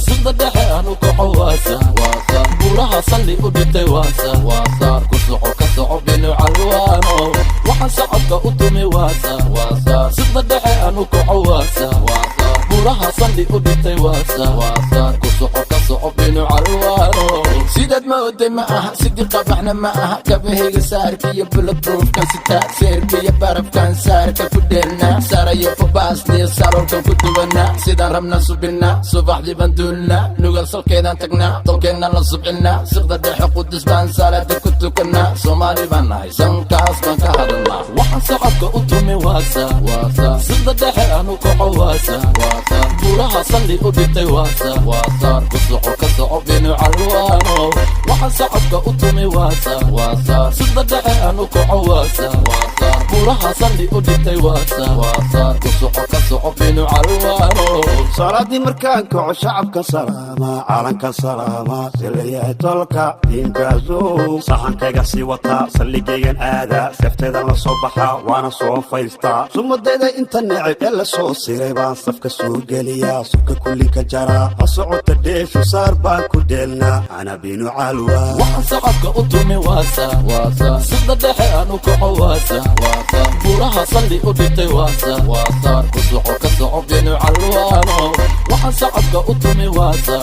Sida dhexe aanu kaco waasa, buuraha salli u dhigtay waasa. Ku soco, ka soco binu calwaano. Waxaan sacabka u tumi waasa, sida dhexe aanu kaco waasa, buuraha salli u dhigtay waasa. Ku soco, ka soco binu calwaano. Sidaad ma oday ma aha, sidii qabaxna ma aha. Kabahayga saarka iyo bulletproofkan sitaa, seerka iyo barafkan saarka ku dheelna, saarayo fabaasniyo saroolkan ku duwanaa. Sidaan rabna subinaa, subaxdii baan duulnaa, Nugal salkeedaan tagnaa, dolkeenna la subcinaa, Siqda dhexe Qudus baan salaada ku tukanaa. Soomaali baan nahay, sankaas baan ka hadalnaa. Waxaan sacabka u tumi waasa, sida dhexe aanu kaco waasa, buuraha salli u dhigtay waasa. Ku soco, ka soco binu calwaano. Waxaan sacabka u tumi waasa, sida dhexe aanu kaco waasa, buuraha salli u dhigtay waasa. Ku soco, ka soco binu calwaano. Salaadii markaan kaco, shacabka salaama, calanka salaama, silayahay tolka diinkaasow. Saxankayga sii wataa, saldhigaygan aadaa, seefteedan la soo baxaa, waana soo faystaa. Sumadayda inta necib ee la soo siray baan safka soo geliyaa, subka kulli ka jaraa. Ha socota dheeshu, saar baan ku dheelnaa, ana binu calwa. Waxaan sacabka u tumi waasa, sida dhexe aanu kaco waasa, buuraha salli u dhigtay waasa. Ku soco, ka soco binu calwaano. Waxaan sacabka u tumi waasa,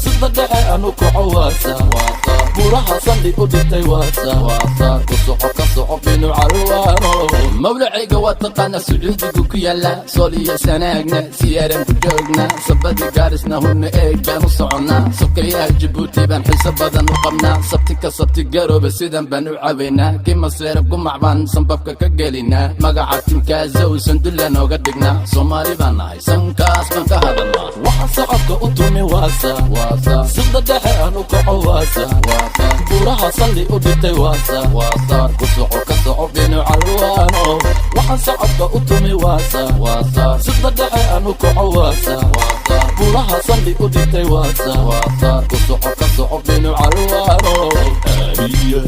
sida dhexe aanu kaco waasa, buuraha salli u dhigtay waasa. Ku soco, ka soco binu calwaano. Mawlacayga waa taqaana, Sacuudigu ku yaala. Sool iyo Sanaagna siyaaran ku joogna, Sabadi Gaarisna hunna eeg baan u soconnaa. Sokayaha Jabuuti baan xiiso badan u qabnaa, Sabti ka sabti Garoobe sidan baan u cabaynaa. Kimaseera gumac baan sanbabka ka gelinaa, magaca timkaasow sandulla nooga dhignaa. Soomaali baan nahay, sankaas baan ka hadalnaa. Waxaan sacabka u tumi waasa, sida dhexe aanu kaco waasa, buuraha salli u dhigtay waasa. Ku soco, ka soco binu calwaano. Waxaan sacabka u tumi waasa, sida dhexe aanu kaco waasa, buuraha salli u dhigtay waasa. Ku soco, ka soco binu calwaano. Ahiya.